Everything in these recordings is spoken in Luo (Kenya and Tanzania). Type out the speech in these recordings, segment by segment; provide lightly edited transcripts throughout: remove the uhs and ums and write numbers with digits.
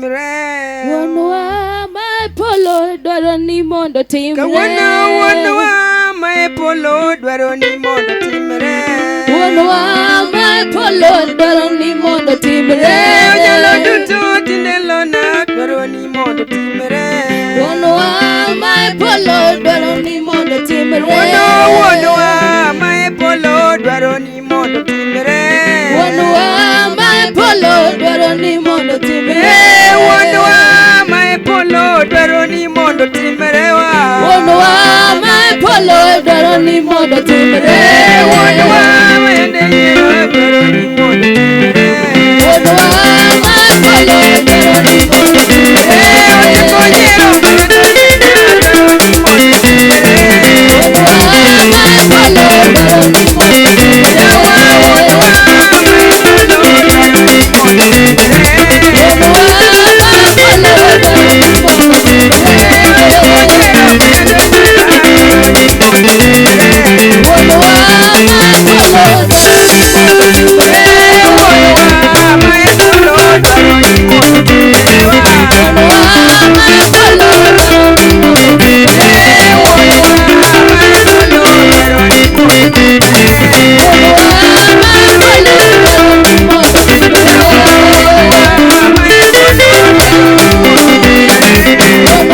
timre. Wuonwa ma e polo dwaro ni mondo timre. Kawuono wuonwa ma e polo dwaro ni mondo timre. Wuonwa ma e polo dwaro ni mondo timre. Onyalo duto tinde lona dwaro ni mondo timre. Wuonwa ma e polo dwaro ni mondo timre. Wuono wuonwa ma e polo dwaro ni mondo timre. Wuonwa ma e polo dwaro ni mondo timre. Wuonwa ma e polo dwaro ni mondo timre wa. Wuonwa ma e polo dwaro ni mondo timre. Wuonwa ma e dwaro ni mondo timre. Wuonwa ma e polo dwaro ni mondo timre. Otieko nyiero dwaro ni mondo timre. Wuonwa ma e polo dwaro ni mondo timre. Wuonwa ma e polo dwaro ni mondo timre. Wuonwa ma e polo dwaro ni mondo timre. Wuonwa ma e polo dwaro ni mondo timre. Wuonwa ma e polo dwaro ni mondo timre. Wuonwa ma e polo dwaro ni mondo timre. Wuonwa ma e polo dwaro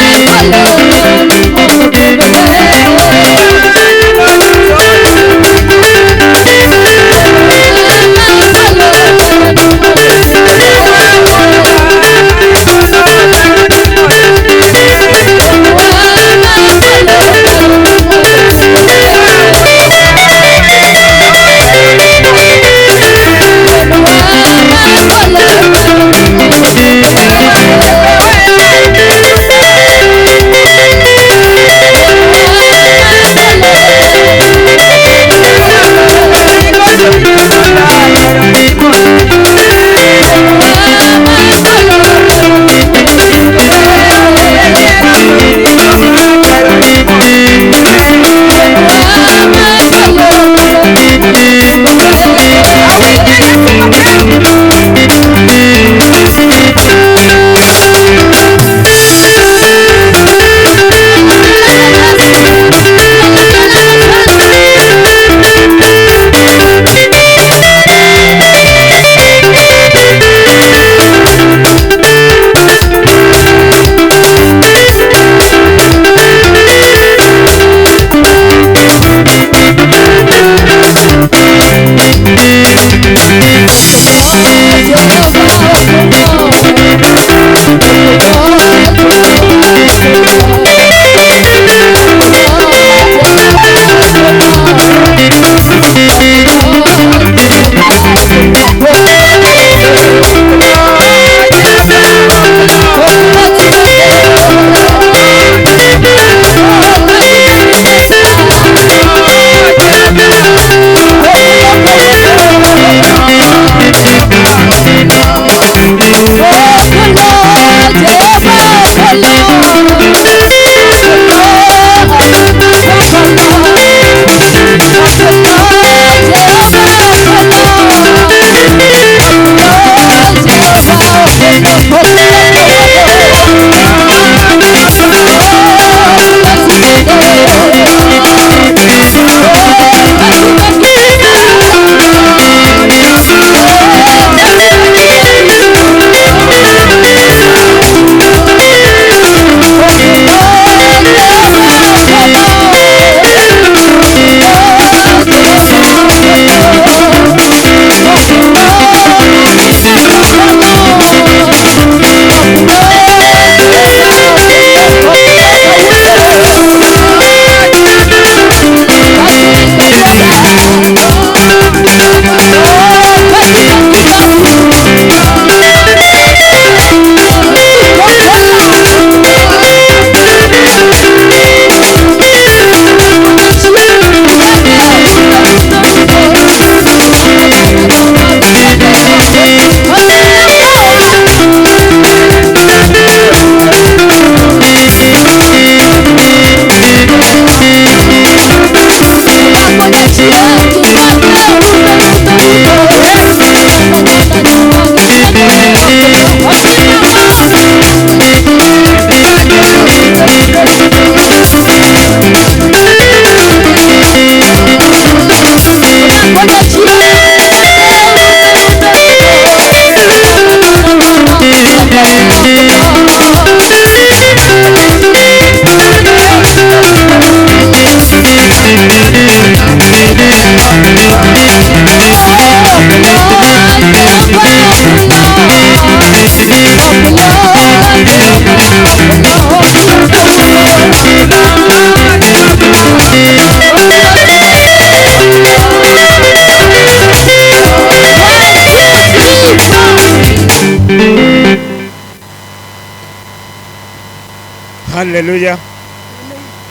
ni mondo timre. Wuonwa ma e polo dwaro ni mondo timre. Wuonwa ma e polo dwaro ni mondo timre. Wuonwa ma e polo dwaro ni mondo timre. Wuonwa ma e polo dwaro ni mondo timre. Wuonwa ma e polo dwaro ni mondo timre. Wuonwa ma e polo dwaro ni mondo timre. Wuonwa ma e polo dwaro ni mondo timre. Wuonwa ma e polo dwaro ni mondo timre. Haleluya.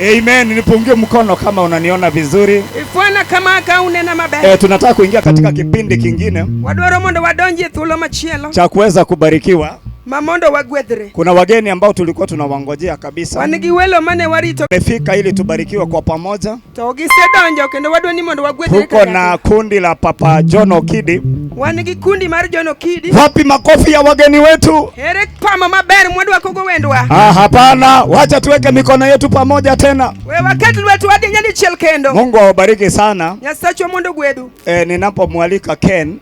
Amen. Nipungie mkono kama unaniona vizuri. Ifwana kama ka unena maber. Tunataka kuingia katika kipindi kingine Wadwaro mondo wadonji e thuolo machielo cha kuweza kubarikiwa. Ma mondo wagwedhre. Kuna wageni ambao tulikuwa tunawangojea kabisa. Wan gi welo mane warito Wamefika ili tubarikiwe kwa pamoja. To gisedonjo kendo wadwa ni mondo wagwedhre Tuko na kundi la Papa John Okidi. Wan gi kundi mar John Okidi. Wapi makofi ya wageni wetu? Ere pamo maber mwadwakogo wendwa. Ah, hapana, wacha tuweke mikono yetu pamoja tena. We waket lwetwa nyadichiel kendo. Mungu awabariki sana. Nyasachwa mondo gwedhu. Ninapomwalika Ken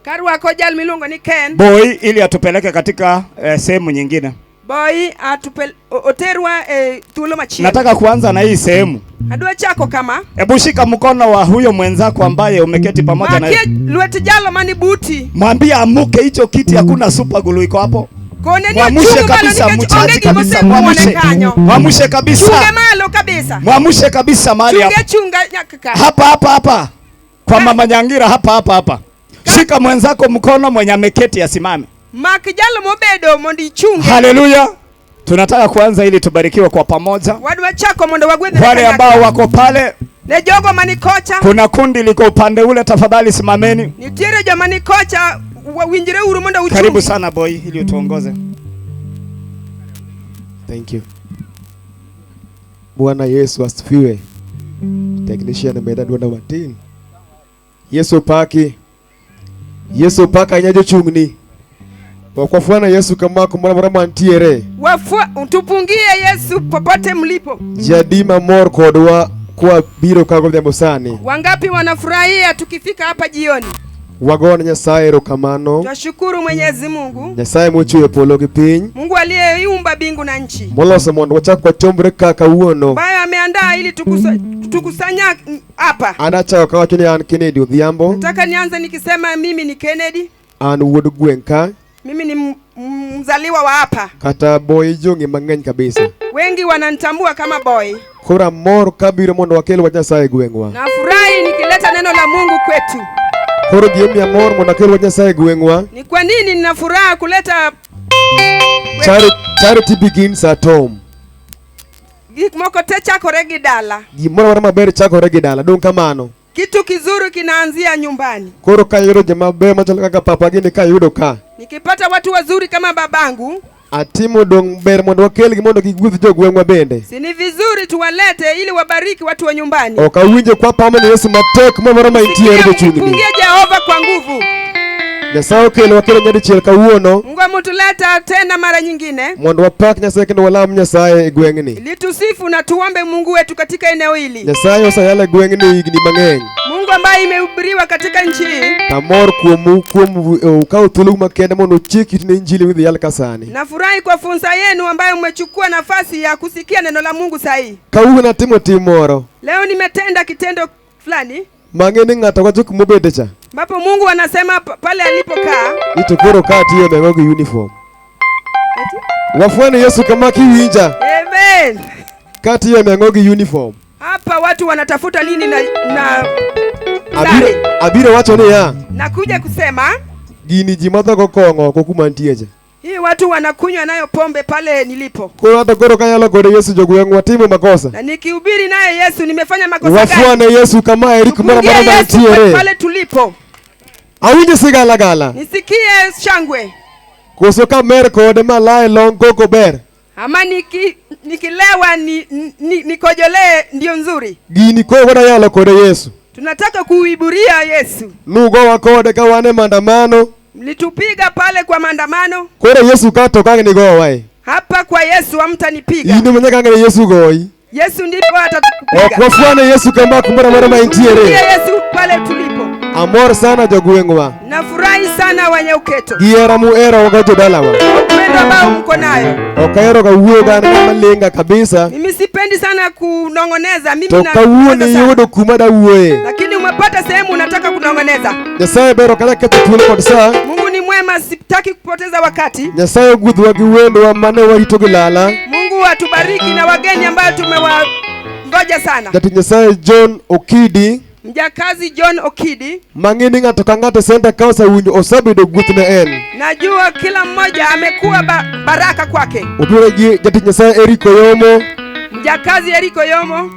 Karwako jal miluongo ni Ken Boy ili atupeleke katika sehemu nyingine. Boy oterwa e thuolo machielo. Nataka kuanza na hii sehemu. Adwa chako kama. Hebu shika mkono wa huyo mwenzako ambaye umeketi pamoja naye. Makie lwet jalo mani buti. Mwambie amuke, hicho kiti hakuna super glue iko hapo. Kone ni Mwamushe ochung' malo kabisa, nikech mchaji onge kabisa, gima osemuone mwamushe. kanyo. Mwamushe kabisa. Chunge malo kabisa. Mwamushe kabisa mahali Chunge hapa. chunga nyaka ka. Hapa hapa hapa. Kwa mama Nyangira hapa hapa hapa. Shika mwenzako mkono mwenye ameketi asimame. Mak jalo mobedo mondo ichunge. Haleluya. Tunataka kuanza ili tubarikiwe kwa pamoja. Wadwa chako mondo wagwedhre Wale kanyakla. ambao wako pale, Ne jogo mani kocha. kuna kundi liko upande ule, tafadhali simameni. Nitiere joma ni kocha winjre uru mondo uchungi. Karibu sana Boy ili utuongoze. Thank you. Bwana Yesu asifiwe. Technician meda duonda matin. Yesu paki. Yesu paka ahinya jochung'ni. Ok wafwana Yesu kama kumoro amora mantiere. Tupungie Yesu popote mlipo. Ji adi mamor kodwa kwa biro ka godhiambo sani. Wangapi wanafurahia tukifika hapa jioni? Wagone Nyasaye erokamano. Twashukuru Mwenyezi Mungu. Nyasaye mochweyo polo gi piny. Mungu aliyeiumba mbingu na nchi. Moloso mondo wachak wachombre ka kawuono. Ambayo ameandaa ili tukusanya hapa. An achako kawacho ni an Kennedy Odhiambo. Nataka nianze nikisema mimi ni Kennedy. An wuod gweng' ka. Mimi ni mzaliwa wa hapa. Kata boy jong'e mang'eny kabisa. Wengi wananitambua kama boy. Koro amor kabiro mondo wakel wach Nyasaye e gweng'wa. Nafurahi nikileta neno la Mungu kwetu. Koro gimomiyo amor mondo akel wach Nyasaye e gweng'wa. Ni kwa nini nina furaha kuleta Charity begins at home. Gik moko te chakore gi dala. Gimoro amora maber chakore gi dala. Dong' kamano. Kitu kizuri kinaanzia nyumbani. Koro kayudo joma beyo machalo kaka papa gini kayudo ka. Nikipata watu wazuri kama babangu, Atimo dong' ber mondo wakelgi mondo gigwedh jogweng'wa bende. Si ni vizuri tuwalete ili wabariki watu wa nyumbani. Ok awinjo kwa pamo ni Yesu matek momoro ma intiere Sikia, jochung'ni. mpungie Jehova kwa nguvu. Nyasaye okelo wakelo nyadichiel kawuono. Mungu ametuleta tena mara nyingine. Mondo wapak Nyasaye kendo walam Nyasaye e gweng'ni. Litusifu na tuombe Mungu wetu katika eneo hili. Nyasaye oseyalo e gweng'ni higni mang'eny. Mungu ambaye imehubiriwa katika nchi hii. Tamor kuomu kuom ukawo thuolo makende mondo uchik itu ne injili midhi yal ka sani. Nafurahi kwa fursa yenu ambayo mmechukua nafasi ya kusikia neno la Mungu saa hii. Kawuono natimo tim moro. Leo nimetenda kitendo fulani. Mang'e ni ng'ato wacho kumobede cha. Ambapo Mungu anasema pale alipokaa. Ni to koro ka atiyo meng'o gi uniform. Eti? Wafwani Yesu kama kiwinja. Amen. Ka atiyo meng'o gi uniform. Hapa watu wanatafuta nini na Abiro, sare? abiro wacho niya. Nakuja kusema Gini ji madho go kong'o oko kuma nitie cha. Hii watu wanakunywa nayo pombe pale nilipo. Koro hata koro kayalo kode Yesu jogweng' watimo makosa. Na nikihubiri naye Yesu nimefanya makosa gani? Wafwane Yesu kama eri kumoro amora Tupungie Yesu mantiere. pale tulipo. Awinjo sigalagala. Nisikie shangwe. Koso ka mer kode malaye long koko ber. Ama nikilewa nikojolee ndio nzuri. Gini koro wadayalo kode Yesu. Tunataka kuiburia Yesu. Nugowa kode ka wan e maandamano. Mlitupiga pale kwa maandamano. Koro Yesu ka to kang' nigowa e. Hapa kwa Yesu hamtanipiga. In ema nyaka ang' ne Yesu goyi. Yesu ndipo atatupiga. Ok wafwane Yesu kama kumoro amora ma entiere. Tupungie Yesu pale tulipo. Amor sana jogweng'wa. Nafurahi sana wenye Uketo. Gi hera muherowago jodalawa. Upendo ambao mko nayo. Ok ahero ga wuoyo ga an ng'ama linga kabisa. Mimi sipendi sana kunong'oneza. Mimi To na kawuono sana. iyudo kuma da wuoye. Lakini umepata sehemu unataka kunong'oneza. Nyasaye ber ok anyal ketho thuolo kod sa. Mungu ni mwema, sitaki kupoteza wakati. Nyasaye ogwedhowa gi wendwa mane warito gi lala. Mungu atubariki na wageni ambao tumewangoja sana. Jatich Nyasaye John Okidi. Mjakazi John Okidi. Mang'e ni ng'ato ka ng'ato e senta ka osewinjo osebedo gweth ne en. Najua kila mmoja amekuwa baraka kwake. Obiro gi jatich Nyasaye Eric Oyomo. Mjakazi Eric Oyomo.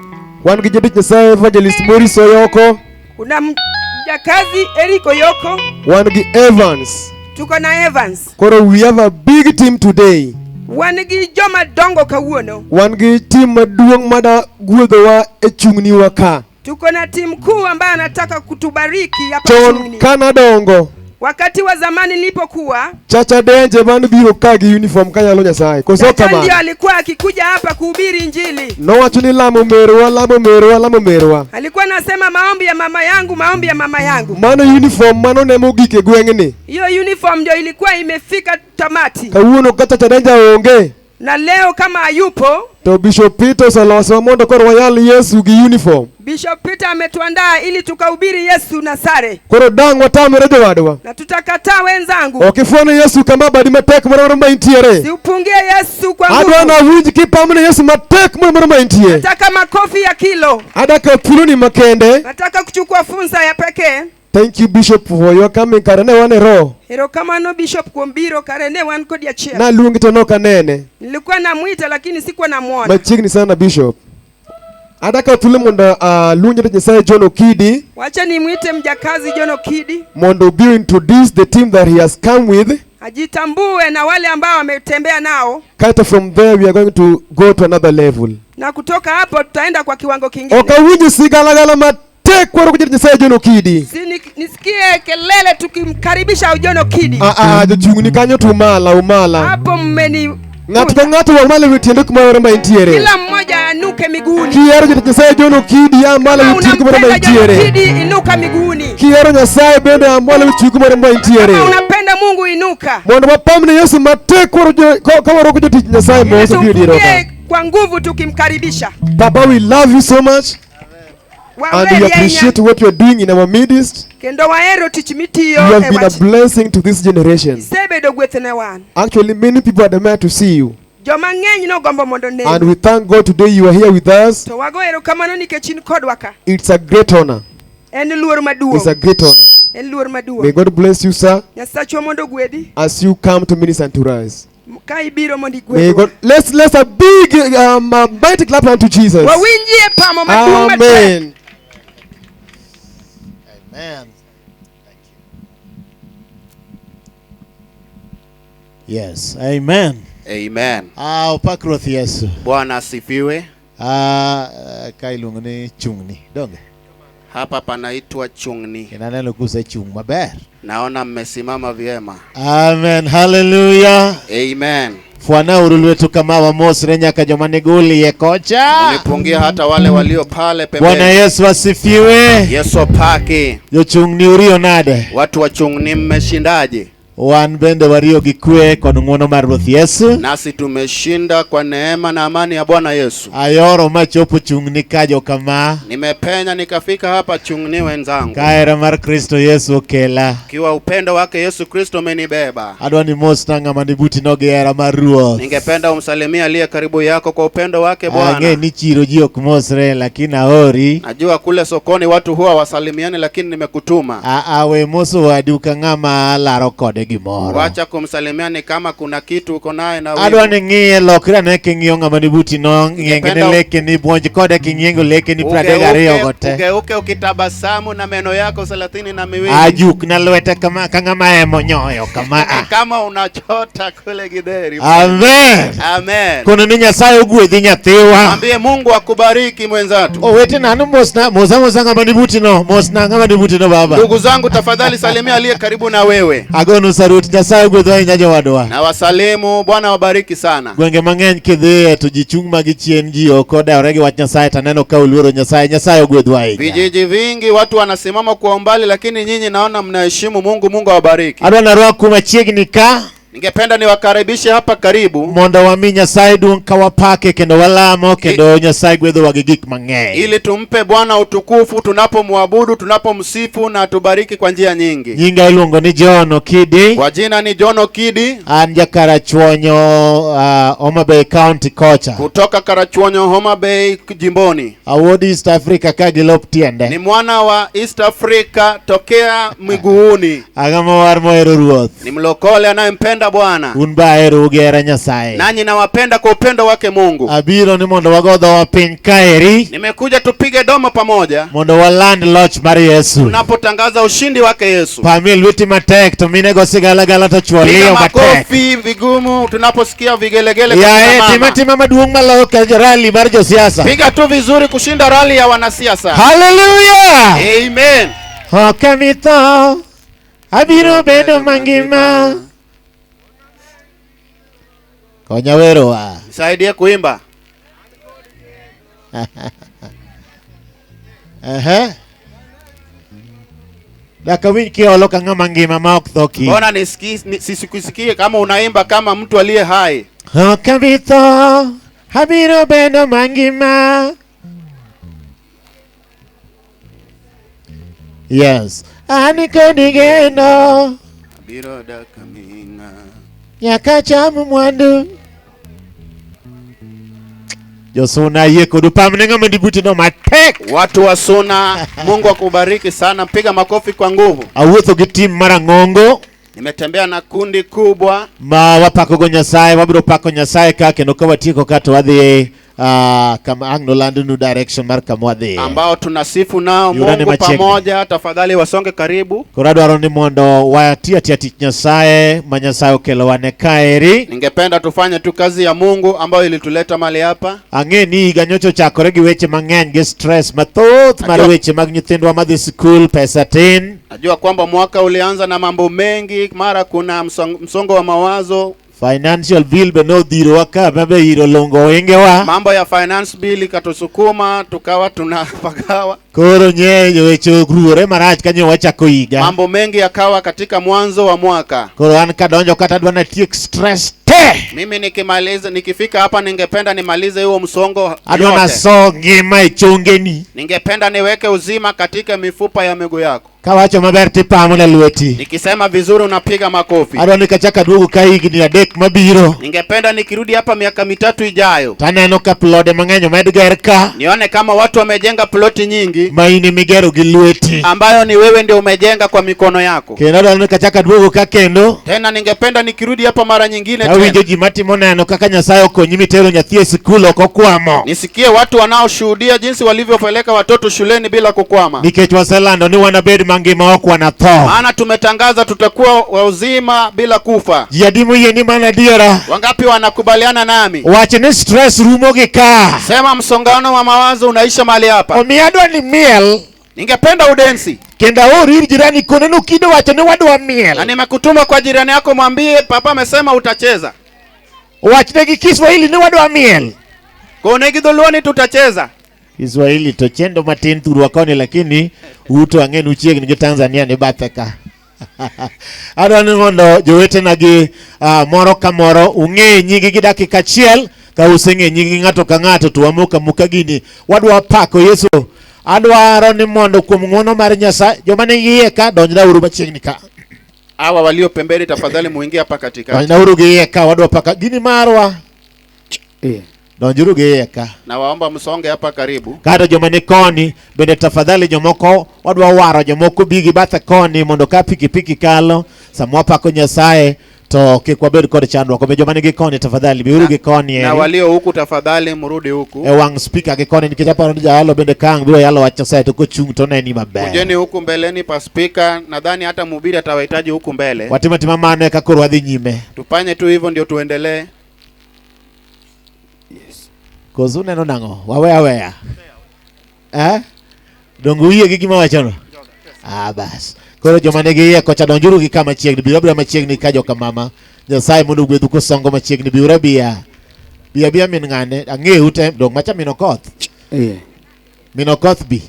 Wan gi jatich Nyasaye Evangelist Maurice Oyoko. Kuna mjakazi Eric Oyoko. Wan gi Evans. Tuko na Evans. Koro we have a big team today. Wan gi joma dongo kawuono. Wan gi team maduong' mada gwedhowa e chung'niwa ka. Tuko na timu kuu ambayo anataka kutubariki hapa Chon chung'ni. kanadongo, Wakati wa zamani nilipokuwa, Chacha Denje man biro ka gi uniform kayalo Nyasaye. Koso Chacha ndio kamano. alikuwa akikuja hapa kuhubiri Injili. Nowacho ni lamo merwa, lamo merwa, lamo merwa. Alikuwa anasema maombi ya mama yangu, maombi ya mama yangu. Mano uniform mano ne mogik e gweng'ni. Hiyo uniform ndio ilikuwa imefika tamati. Kawuono ka Chacha Denja onge, Na leo kama hayupo, to Bishop Peter oselosowa mondo koro wayal Yesu gi uniform. Bishop Peter ametuandaa ili tukahubiri Yesu na sare. Koro dang' watamre jowadwa. Na tutakataa wenzangu. Ok ifwene Yesu kama badi matek moro moro ma intiere. Siupungie Yesu kwa Adwa nguvu. nawinj kipamne Yesu matek moro moro ma intie. Nataka makofi ya kilo. Adwa kawo thuoloni makende. Nataka kuchukua fursa ya pekee. Thank you Bishop for your coming kare ne wan e roho. Erokamano Bishop kuom biro kare ne wan kodi achiel. Naluongi to nok anene. Nilikuwa namwita lakini sikuwa namuona. Machiegni sana Bishop. Adwa kawo thuolo mondo aluong jatich Nyasaye John Okidi Wacha nimwite mjakazi John Okidi mondo obi introduce the team that he has come with. ajitambue na wale ambao wametembea nao, Kato from there we are going to go to another level. na kutoka hapo tutaenda kwa kiwango kingine. Ok awinjo sigalagala matek kwaro jatich Nyasaye John Okidi. Si nisikie kelele tukimkaribisha John Okidi. Ah ah jochung'ni kanyo to umala umala. Hapo mmeni Ng'ato ka ng'ato wa malo ewi tiende kumoro ma intiere. Kila mmoja anuke miguuni. Kihero jatich Nyasaye John Okidi a malo Kama ewi tiende kumoro ma unampenda John intiere. Okidi inuka miguuni. Kihero Nyasaye bende a malo ewi tiende kumoro ma intiere. Kama unapenda Mungu inuka. Mondo wapamne Yesu matek ka warwako jotich Nyasaye Ili ma osebiro dierwa ka. tumpungie kwa nguvu tukimkaribisha. Papa, we love you so much and we Waweri appreciate ahinya what you are doing in our midst. kendo wahero tich You mitiyo have e been a wach. blessing to this generation. Isebedo gweth ne wan. Actually, many people are admire to see you. Joma ng'eny nogombo mondo And neni. we thank God today you are here with us. To wago erokamano nikech in kodwa ka. It's a great honor. En luor It's a maduong'. great honor. En luor May maduong'. God bless you, sir, Nyasachwa mondo ogwedhi as you come to minister to us. ka ibiro mondo May igwedhwa. God let's a big mighty clap unto Jesus. Wawinjie pamo maduong' matek. Amen. Amen. Thank you. Yes, amen. Amen. Opak Ruoth Yesu. Bwana asifiwe. Ka iluongo ni chung'ni, donge? Hapa panaitwa Chung'ni. Kendo aneno kusechung' maber. Naona mmesimama vyema. Amen. Hallelujah. Amen. Fwanauru lwetu kama wamosre nyaka joma nigulie kocha. Unipungie hata wale walio pale Bwana pembeni. Yesu asifiwe. Yesu paki. Jochung'ni uriyo nade? Watu wa Chung'ni mmeshindaje? Wan bende wariyo gi kwe kod ng'wono mar Ruoth Yesu. Nasi tumeshinda kwa neema na amani ya Bwana Yesu. Ayoro machopo Chung'ni kajo kama. Nimepenya nikafika hapa Chung'ni wenzangu. Ka hera mar Kristo Yesu okela. Kiwa upendo wake Yesu Kristo umenibeba. Adwa ni mosna ng'ama ni buti no gi hera mar Ruoth. Ningependa umsalimie aliye karibu yako kwa upendo wake Ang'e Bwana. ni chiro ji ok mosre lakini aori. Najua kule sokoni watu huwa wasalimiani, lakini nimekutuma. Aa, we moso wadu ka ng'ama laro kode gimoro. Wacha kumsalimia ni kama kuna kitu uko naye na Adwa wivu. ni ng'iye lokri ane king'iyo ng'ama ni buti no, ng'iengene Ungependa- lekeni, buonj kode king'iengo lekeni 32 go te. Ugeuke ukitabasamu na meno yako 32. Ajuk na lwete kama ka ng'ama emo nyoyo kama a. Kama unachota kule gidheri. Amen. Amen. Kono ni Nyasaye ogwedhi nyathiwa. Mwambie Mungu akubariki mwenzatu. Owetena anu mosna mosa mosa ng'ama ni buti no, mosna ng'ama ni buti no baba. Ndugu zangu, tafadhali salimia aliye karibu na wewe. Agonu sarut Nyasaye ogwedhwa ahinya jowadwa. Na wasalimu, Bwana wabariki sana. Gwenge mang'eny kidhiye to ji chung' ma gichien ji ok odewore gi wach Nyasaye to aneno ka uluoro Nyasaye. Nyasaye ogwedhwa ahinya. Vijiji vingi watu wanasimama kwa umbali, lakini nyinyi naona mnaheshimu Mungu. Mungu awabariki. Adwa narwaku machiegni ka. Ningependa niwakaribishe hapa karibu Mondo wami Nyasaye duong' ka wapake kendo walamo kendo Nyasaye gwedhowa gi gik mang'eny. Ili tumpe Bwana utukufu tunapomwabudu, tunapomsifu na atubariki kwa njia nyingi. Nyinga iluongo ni John Okidi. Kwa jina ni John Okidi An jakarachuonyo Homa Bay County kocha. Kutoka Karachuonyo, Homa Bay jimboni. Awuod East Africa ka gi lop Ni tiende. mwana wa East Africa tokea miguuni. Ang'ama war mohero ruoth. Ni mlokole anayempenda Bwana. Un be aherou gi hera Nyasaye. Nanyi nawapenda kwa upendo wake Mungu. Abiro ni mondo wago dhowa piny kaeri Nimekuja tupige domo pamoja mondo waland loch mar Yesu. Tunapotangaza ushindi wake Yesu. Pamie lweti matek to mine go sigalagala to chuo Piga liyo matek. makofi vigumu tunaposikia vigelegele kwa Yaye kina tima mama. tima maduong' maloyo ka rally mar josiasa. Piga tu vizuri kushinda rali ya wanasiasa. Hallelujah! Amen. Ok amitho, abiro bedo mangima. Konya werowa. Nisaidie kuimba. Ehe. Dak awinj kiolo ka ng'ama ngima ma ok tho kiny. Mbona sisikusikie kama unaimba kama mtu aliye hai? Ok abitho, abiro bedo mangima. Yes. An kodi geno. Abiro dak aming'a. Nyaka cham mwandu. Josuna yie kodu pamne ng'ama dibutino matek. Watu wa Suna, Mungu akubariki sana. Piga makofi kwa nguvu. Awuotho gi tim marang'ongo. Nimetembea na kundi kubwa ma wapakogo Nyasaye, wabiro pako Nyasaye ka kendo ka watieko ka to wadhi kama ang' nolandnu direction mar kama wadhiye. Ambao tunasifu nao Yurani Mungu machiegni. Pamoja. Tafadhali wasonge karibu. Koro adwaro ni mondo wati atiya tich Nyasaye ma Nyasaye okelowa ne kaeri. Ningependa tufanye tu kazi ya Mungu ambayo ilituleta mahali hapa. Ang'e ni higa nyocha ochakore gi weche mang'eny gi stress mathoth mar Najua- weche mag nyithindwa madhi sikul, pesa tin. Najua kwamba mwaka ulianza na mambo mengi, mara kuna msongo wa mawazo. Financial bill be nodhirowa ka mabe iro longo oingewa. Mambo ya finance bill ikatusukuma tukawa tunapagawa. Koro nye weche oruore marach kanyo wachako higa. Mambo mengi yakawa katika mwanzo wa mwaka. Koro an kadonjo kata adwa natiek stress te. Mimi nikimaliza, nikifika hapa ningependa nimalize huo msongo Adwa yote. naso ngima e chongeni. Ningependa niweke uzima katika mifupa ya miguu yako. Kawacho maber tipamo na lweti. Nikisema vizuri unapiga makofi. Adwa ni kachako aduogo ka higni adek mabiro. Ningependa nikirudi hapa miaka mitatu ijayo. Taneno ka plode mang'eny omed ger ka. Nione kama watu wamejenga ploti nyingi. Ma in emigero gi lweti. Ambayo ni wewe ndio umejenga kwa mikono yako. Kendo adwa ni kachako aduogo ka kendo. Tena ningependa nikirudi hapa mara nyingine Awinjo tena. ji matimo neno kaka Nyasaye okonyi mitero nyathi e sikul ok okwamo. Nisikie watu wanaoshuhudia jinsi walivyopeleka watoto shuleni bila kukwama. Nikech waselando ni wanabed mangima ok wanatho. Maana tumetangaza tutakuwa wazima bila kufa. Ji adi moyie ni mano adiera? Wangapi wanakubaliana nami? Wach ni stress rumo gi ka. Sema msongano wa mawazo unaisha mahali hapa. Omiyo adwa ni miel. Ningependa udensi. Kendo aor ir jirani kone ni kido wacho ni wadwa miel. Na nimekutuma kwa jirani yako mwambie papa amesema utacheza. Wachne gi Kiswahili ni wadwa miel. Kone gi dholuo ni tutacheza. Kiswahili to chendo matin thurwa koni lakini uto ang'e ni uchiegni gi Tanzania ni bathe ka. Adwa ni mondo jowetena gi moro ka moro ung'e nyingi gi dakika achiel. Ka useng'e nyingi ng'ato ka ng'ato to wamoka moka gini. Wadwa pako Yesu. Adwaro ni mondo kuom ng'wono mar Nyasaye joma nigi iye ka donjnauru machiegni ka. Hawa walio pembeni tafadhali muingie hapa katikati. Donjnauru gi iye ka wadwa paka gini marwa. Donjuru gi iye ka. Na waomba msonge hapa karibu. Kata joma ni koni bende tafadhali jomoko wadwa waro jomoko bi gi bathe koni mondo ka pikipiki kalo sama wapako Nyasaye to kik wabed kod chandruok. Omiyo joma nigi koni tafadhali biuru gi koni Na eri. walio huku tafadhali mrudi huku. E wang' speaker gi koni nikech aparo ni jayalo bende ka ang' biro yalo wach Nyasaye to kochung' to oneni maber. Kujeni huku mbeleni pa speaker, nadhani hata mhubiri atawahitaji huku mbele. Watimo atima mano eka koro wadhi nyime. Tufanye tu hivyo ndio tuendelee. Koso uneno nang'o? Wawe aweya. Donge uyie gi gima awachono? Bas. Koro joma nigi iye kocha donjuru gi kama chiegni, biuru abira machiegni ka joka mama. Nyasaye mondo ogwedhu kusongo machiegni, biuru abiya. Biya biya min ng'ane, ang'eyo te, dong' macha min Okoth. Min Okoth bi.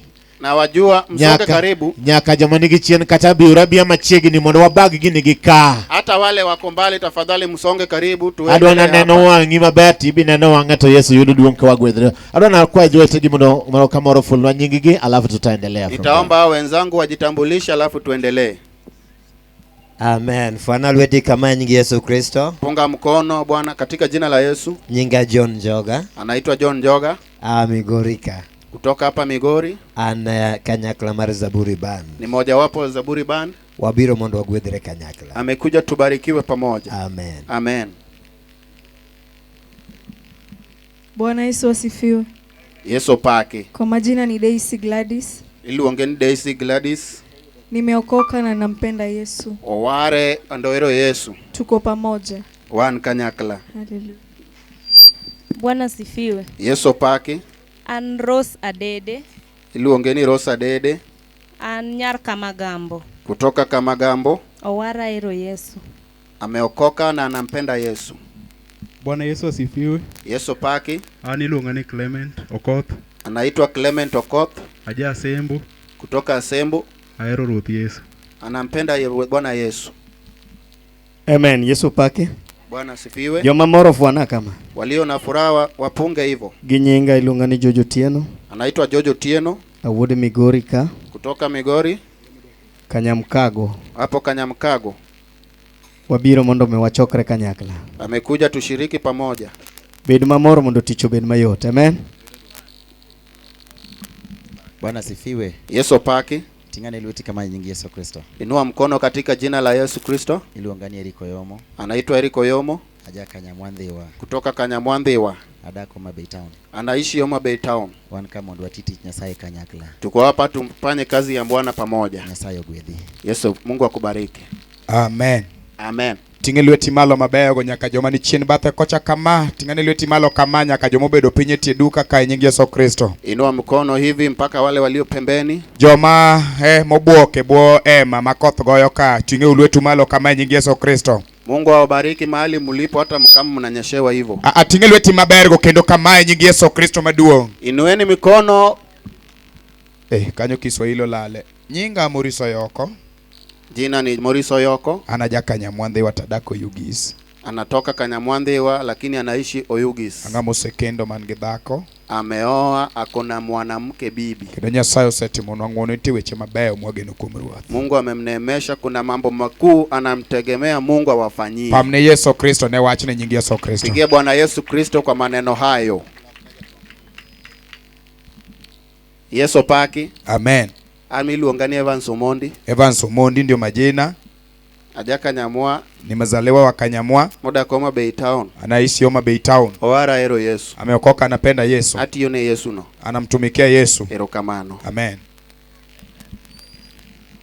Na wajua msonge Nyaka, karibu. nyaka joma nigi chien kata biuru abia machiegni mondo wabag gini gi ka. Hata wale wako mbali, tafadhali msonge karibu Adwa tuendelee na neno hapa. wang'i maber to ibi neno wang'a to Yesu yudo duong' ka wagwedhre. Adwa na kwayo jowetegi mondo moro ka moro ofulnwa nying-gi alafu tutaendelea. From there. Nitaomba hao wenzangu wajitambulishe, alafu tuendelee. Amen. Fwana lweti kama nying Yesu Kristo. Punga mkono Bwana katika jina la Yesu. Nyinga John Njoga. Anaitwa John Njoga A Migorika. kutoka hapa Migori, An kanyakla mar Zaburi Band. ni mojawapo wa Zaburi Band. Wabiro mondo wagwedhre kanyakla. Amekuja tubarikiwe pamoja. Amen. Amen. Bwana Yesu asifiwe. Yesu pake. Kwa majina ni Daisy Gladys. Iluonge ni Daisy Gladys. Nimeokoka na nampenda Yesu. Oware andoero Yesu. Tuko pamoja. Wan kanyakla. Haleluya. Bwana sifiwe. Yesu pake. An Rose Adede, Iluonge ni Rosa Dede an nyar Kamagambo. kutoka Kamagambo. Owara ero Yesu. Ameokoka na anampenda Yesu. Bwana Yesu asifiwe. Yesu paki. An iluonga ni Clement Okoth, Anaitwa Clement Okoth aja Asembo, kutoka Asembo. ahero Ruoth Yesu. Anampenda Bwana Yesu. Amen. Yesu pake. Bwana asifiwe. Joma mor ofwana kama. Walio na furaha wapunge hivyo. Gi nyinga iluonga ni Jojo Tieno, Anaitwa Jojo Tieno awuod Migori ka, kutoka Migori Kanyamkago. hapo Kanyamkago. Wabiro mondo mi wachokre kanyakla. Amekuja tushiriki pamoja. Bed mamor mondo tich obed mayot. Amen. Bwana asifiwe. Yesu paki. Ting'ane lweti kama nying Yesu Kristo. Inua mkono katika jina la Yesu Kristo. Iluonga ni Eriko Yomo, Anaitwa Eriko Yomo aja Kanyamwandhiwa, kutoka Kanyamwandhiwa. adak Homa Bay Town. Anaishi Homa Bay Town. Wan ka mondo wati tich Nyasaye kanyakla. Tuko hapa tumfanye kazi ya Bwana pamoja. Nyasaye ogwedhi. Yesu, Mungu akubariki. Amen. Amen. Ting'e lweti malo mabeyogo nyaka joma ni chien bathe kocha kama. Ting'ane lweti malo kama nyaka joma obedo piny e tie duka ka e nying Yesu Kristo. Inua mkono hivi mpaka wale walio pembeni. Joma mobuok e bwo ema ma koth goyo ka, ting'e lwetu malo kama e nying Yesu Kristo. Mungu awabariki mahali mlipo, hata kama mnanyeshewa hivyo. Ating'e lweti mabergo kendo kama e nying Yesu Kristo maduong'. Inueni mikono. Kanyo Kiswahili olale. Nyinga Maurice Oyoko. Jina ni Maurice Oyoko. An aja Kanyamwandhiwa tadak Oyugis. Anatoka Kanyamwandhiwa lakini anaishi Oyugis. Ang'ama osekendo man gi dhako. Ameoa, ako na mwanamke bibi. Kendo Nyasaye osetimonwa ng'wono, nitie weche mabeyo mwageno kuom Ruoth. Mungu amemneemesha, kuna mambo makuu anamtegemea Mungu awafanyie. Pamne Yesu Kristo ne wachne nying Yesu Kristo. Pigie Bwana Yesu Kristo kwa maneno hayo. Yesu paki. Amen. Ami iluonga ni Evans Omondi. Evans Omondi ndio majina. Aja Kanyamwa. Ni mzaliwa wa Kanyamwa. Modak Homa Bay Town. Anaishi Homa Bay Town. Owara ero Yesu. Ameokoka, anapenda Yesu. Atiyo ne Yesu no. Anamtumikia Yesu. Erokamano. Amen.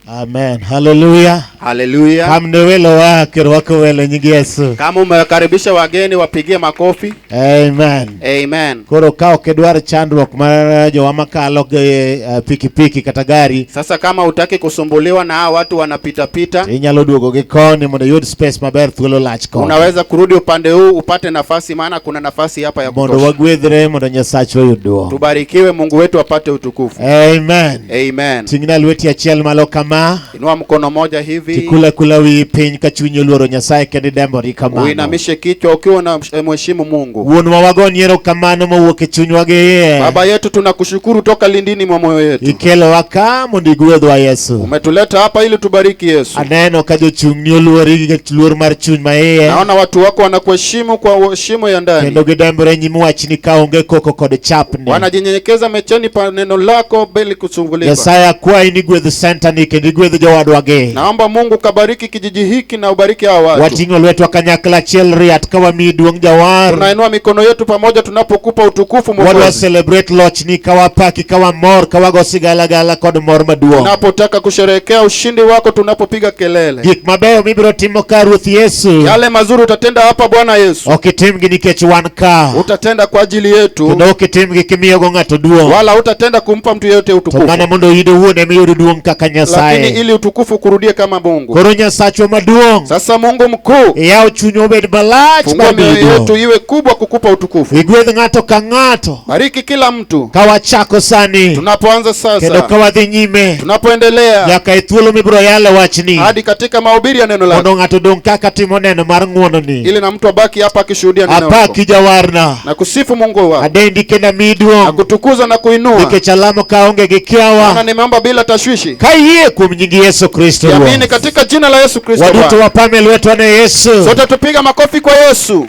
Amen. Hallelujah. Hallelujah. Pamne welo wake rwako welo nying Yesu. Kama umewakaribisha wageni wapigie makofi. Amen. Amen. Koro ka ok idwar chandruok mar jowa makalo gi pikipiki kata gari, Sasa kama hutaki kusumbuliwa na hawa watu wanapita pita, inyalo duogo gi koni mondo iyud space maber thuolo lach koni. unaweza kurudi upande huu upate nafasi, maana kuna nafasi hapa ya Mondo kutosha. wagwedhre mondo Nyasachwa oyud duong'. Tubarikiwe, Mungu wetu apate utukufu. Amen. Amen. Ting'na lweti achiel malo kama. Inua mkono moja hivi, Tikula kula wiyi piny ka chunyi oluoro Nyasaye kendo idembori kamano. uinamishe kichwa ukiwa na mheshimu Mungu. Wuonwa wagoni erokamano mowuok e chunywa gi iye. Baba yetu, tunakushukuru toka lindini mwa moyo yetu. Ikelowa ka mondo igwedhwa Yesu. Umetuleta hapa ili tubariki Yesu. Aneno ka jochung'ni oluori gi luor mar chuny ma iye. Naona watu wako wanakuheshimu kwa heshima ya ndani, Kendo gidembore nyim wachni kaonge koko kod chapni. wanajinyenyekeza mecheni pa neno lako bila kusumbuliwa. Nyasaye akwayi ni gwedh senta ni kendo igwedh jowadwagi. Naomba Mungu kabariki kijiji hiki na ubariki hawa watu. Wating'o lwetwa kanyakla achiel riat ka wamiyi duong' jawar. Tunainua mikono yetu pamoja tunapokupa utukufu Wadwa Mwokozi. celebrate lochni ka wapaki ka wamor ka wago sigalagala kod mor maduong'. Tunapotaka kusherehekea ushindi wako, tunapopiga kelele. Gik mabeyo mibiro timo ka Ruoth Yesu Yale mazuri utatenda hapa Bwana Yesu, ok itimgi nikech wan ka, utatenda kwa ajili yetu, kendo ok itimgi kimiyogo ng'ato duong', wala utatenda kumpa mtu yeyote to utukufu, mana mondo in owuon ema iyud duong' kaka lakini Nyasaye. Lakini ili utukufu kurudie kama Mungu. Koro Nyasachwa maduong'. Sasa Mungu mkuu, Iyaw chunywa obed malach fungua mar mioyo miyi yetu duong'. iwe kubwa kukupa utukufu. Igwedh ng'ato ka ng'ato. Bariki kila mtu Ka wachako sani. tunapoanza Kendo sasa, ka wadhi nyime. tunapoendelea Nyaka e thuolo mibiro yale wachni. hadi katika mahubiri ya neno lako, Mondo ng'ato odong' kaka timo neno mar ng'wononi. ili na mtu abaki hapa akishuhudia neno lako Apaki jawarna. na kusifu Mungu wako Adendi kendo amiyi na duong'. kutukuza na kuinua. Nikech alamo kaonge gi Maana kiawa. nimeomba bila tashwishi, Kayie kuom nying Yesu Kristo kiamini Ruoth. katika jina la Yesu Kristo Waduto Bwana. wapame lwetwa ne Yesu. Sote tupiga makofi kwa Yesu.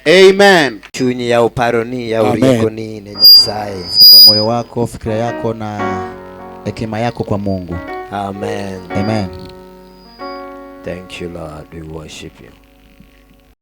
Amen. Chuny yaw paroni yaw Amen. riekoni ne Nyasaye. Fungua moyo wako, fikira yako na hekima yako kwa Mungu. Amen. Amen. Thank you Lord, we worship you.